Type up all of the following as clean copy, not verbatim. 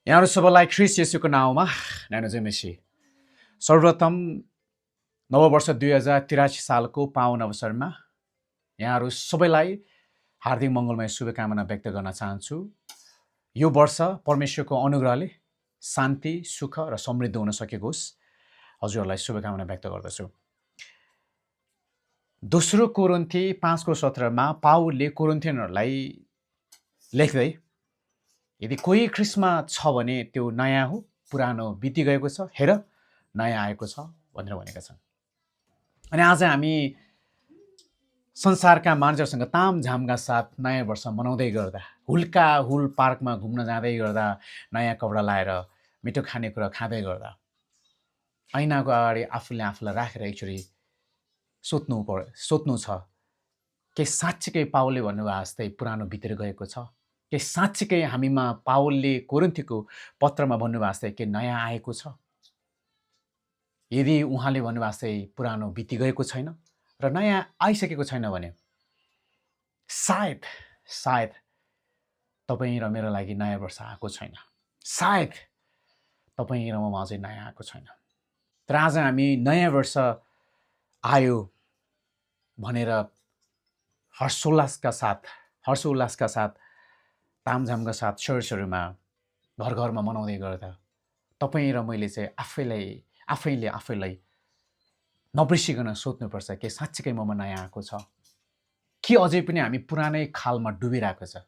यहाँहरू सबैलाई ख्रिस्ट येशूको नाउँमा न्यानो जय मसी। सर्वप्रथम नववर्ष 2083 सालको पावन अवसरमा यहाँहरू सबैलाई हार्दिक मङ्गलमय शुभकामना व्यक्त गर्न चाहन्छु। यो वर्ष परमेश्वरको अनुग्रहले शान्ति, सुख र समृद्ध हुन सकेको होस्, हजुरहरूलाई शुभकामना व्यक्त गर्दछु। दोस्रो कोरिन्थी 5:17 पावलले कोरिन्थियनहरूलाई लेख्दै यदि कोही ख्रिस्टमा छ भने त्यो नयाँ हो, पुरानो बितिगएको छ, हेर नयाँ आएको छ भनेर भनेका छन्। अनि आज हामी संसारका मानिसहरूसँग तामझामका साथ नयाँ वर्ष मनाउँदै गर्दा, हुल पार्कमा घुम्न जाँदै गर्दा, नयाँ कपडा लाएर मिठो खानेकुरा खाँदै गर्दा, ऐनाको अगाडि आफूले आफूलाई राखेर एकचोटि सोध्नु छ के साँच्चीकै पावलले भन्नुभएको जस्तै पुरानो बितेर गएको छ, के साँच्चीकै हामीमा पावलले कोरिन्थीको पत्रमा भन्नुभएको जस्तै के नयाँ आएको छ। यदि उहाँले भन्नुभएको जस्तै पुरानो बितिगएको छैन र नयाँ आइसकेको छैन भने सायद तपाईँ र मेरो लागि नयाँ वर्ष आएको छैन, सायद तपाईँ र ममा अझै नयाँ आएको छैन। तर आज हामी नयाँ वर्ष आयो भनेर हर्षोल्लासका साथ तामझामका साथ चर्चहरूमा घर घरमा मनाउँदै गर्दा तपाईँ र मैले चाहिँ आफैले आफैलाई नबिर्सिकन सोध्नुपर्छ के साँच्चीकै ममा नयाँ आएको छ कि अझै पनि हामी पुरानै खालमा डुबिरहेको छ,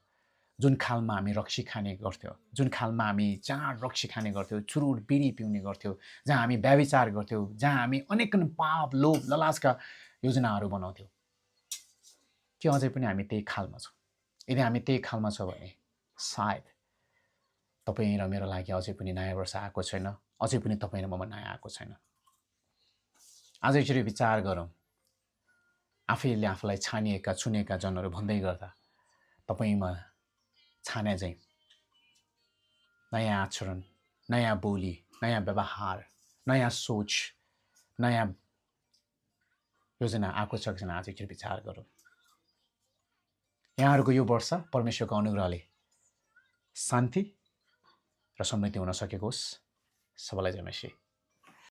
जुन खालमा हामी रक्सी खाने गर्थ्यौँ, जुन खालमा हामी जहाँ रक्सी खाने गर्थ्यौँ, चुरुट बिडी पिउने गर्थ्यौँ, जहाँ हामी व्यभिचार गर्थ्यौँ, जहाँ हामी अनेक पाप लोभ ललाजका योजनाहरू बनाउँथ्यौँ, के अझै पनि हामी त्यही खालमा छौँ? यदि हामी त्यही खालमा छौँ भने सायद तपाईँ र मेरो लागि अझै पनि नयाँ वर्ष आएको छैन, अझै पनि तपाईँ र ममा नयाँ आएको छैन। आज एकचोटि विचार गरौँ। आफैले आफूलाई छानिएका चुनेका जनहरू भन्दै गर्दा तपाईँमा छाने चाहिँ नयाँ आचरण, नयाँ बोली, नयाँ व्यवहार, नयाँ सोच, नयाँ योजना आएको छ कि छैन आज एकचोटि विचार गरौँ। यहाँहरूको यो वर्ष परमेश्वरको अनुग्रहले शान्ति र समृद्धि हुन सकेको होस्। सबैलाई जय मसी।